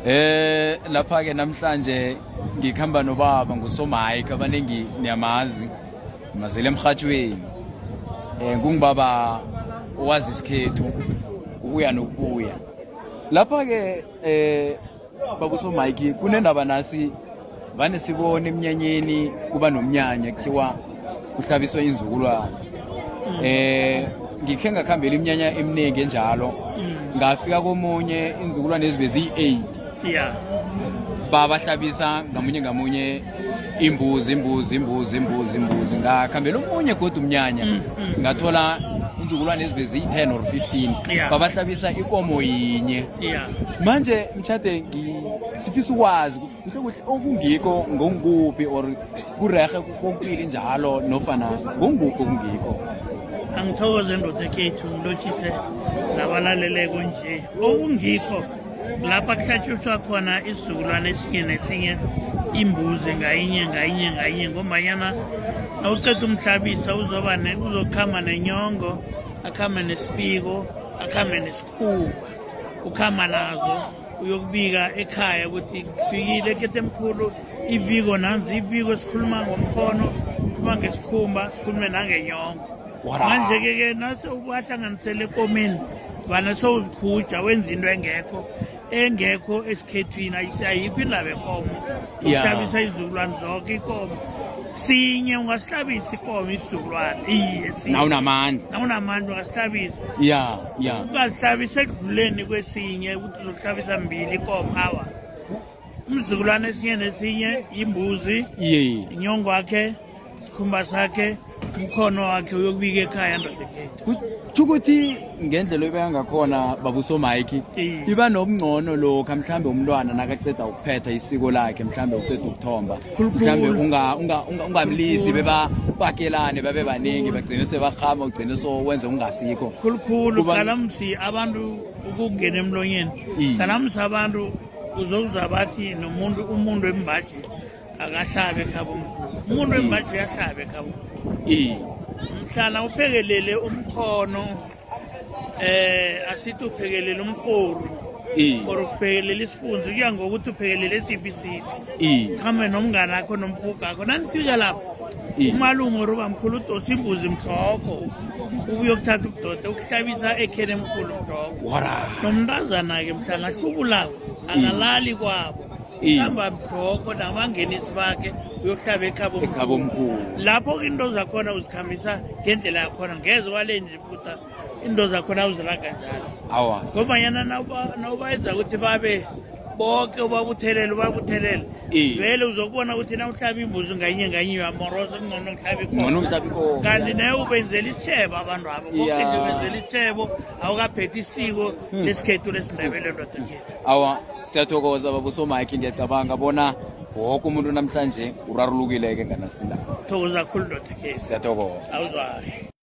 Lapha ke namhlanje ngikhamba nobaba nguSomike, abaningi niyamazi. Mazele emhathweni. Ngungibaba owazi isikhethu ukuya nokubuya. Lapha ke baba uSomike, kunendaba nasi vane sibone emnyanyeni, kuba nomnyanya kuthiwa kuhlabiswa inzukulwane. Ngikhe ngakhambela iminyanya eminingi enjalo, ngafika komunye inzukulwane ezibe ziyi-8, babahlabisa ngamunye ngamunye imbuzi, imbuzi, imbuzi, imbuzi, imbuzi. Ngakhambela omunye godu umnyanya, ngathola inzukulwane ezibe ziyi-10 or 15, babahlabisa ikomo yinye. Manje mtshade sifisa ukwazi kuhle kuhle okungikho ngonguphi, or kurehe kokubili njalo, nofana ngonguphi okungikho? Angithokoze, ndoda ekhethu, ngilotshise nabalaleleko. Nje okungikho lapha kuhlatshuswa khona isizukulwane esinye nesinye imbuzi ngayinye ngayinye ngayinye, ngombanyana nawuceda umhlabisa uzoba uzokukhamba nenyongo, akhambe nesibiko, akhambe nesikhumba, ukhamba nazo uyokubika ekhaya ukuthi kufikile ekhetemkhulu ibiko nanzi ibiko. Sikhuluma ngomkhono, sikhuluma ngesikhumba, sikhulume nangenyongo. Manje-ke ke nase ubahlanganisele ekomeni, vane sowuzikhuja wenza into engekho esikhethwini. Ayikho indaba ekomo ukuhlabisa izizukulwane zonke ikomo sinye. Ungasihlabisa ikomo isizukulwane, iye, sinye. Nawunamandla. Nawunamandla ungasihlabisa. ya ya Ungazihlabisa ekudluleni kwesinye, ukuthi uzokuhlabisa mbili ikomo, awa. Umzukulwane esinye nesinye imbuzi, inyongo wakhe, sikhumba sakhe, umkhono wakhe, uyokubika ekhaya, ndoda ekhethu. Kutho ukuthi ngendlela oyibeka ngakhona, babuSomike, iba nobungcono lokha mhlambe umntwana nakaceda ukuphetha isiko lakhe, mhlambe uceda ukuthomba, mhlambe ungamlisi bebapakelane babe baningi, bagcine sebahamba, ugcine so wenze ungasikho. Khulukhulu qalamsi abantu ukungena emlonyeni. Qalamsi abantu uzokuzwa bathi nomuntu, umuntu wembaji akahlabe ekhabo omkhulu, umuntu wembaji uyahlaba ekhabo. Mhlana uphekelele umkhono, asithi uphekelele umrhoru or uphekelele isifunzi, kuya ngokuthi uphekelele siphi siphi, khambe nomngane akho nomhuga akho, nanifika lapho, umalume or ubamkhulu udosa imbuzi mhlokho, ubuyokuthatha ubudoda ukuhlabisa ekheni emkhulu mhlokho. Nomntazana-ke mhlana ahlubulako akalali kwabo, hamba mhlokho nabangenisi bakhe uyokuhlaba ekhabo. Ekhabo omkhulu. Lapho into zakhona uzikhambisa ngendlela yakhona, ngeze walenje iphutha, into zakhona uziraga njalo. Awa. Ngombanyana nawubayenza ukuthi babe boke, ubabuthelele, ubabuthelele, vele uzokubona ukuthi nawuhlaba imbuzi ngayinye ngayinye uyamorosa, kungcono kuhlaba Ngcono uhlaba ikomo. Kanti naye ubenzela isitshebo abantu abo koke nje, ubenzela isitshebo, awukaphethi isiko lesikhethu lesiNdebele, ndoda khethu. Awa, siyathokoza, baba uSomike. Ngiyacabanga bona woke umuntu namhlanje urarulukile-ke nganasindaba. Thokoza kakhulu, ndoda khethu. Siyathokoza. Awuzwayo.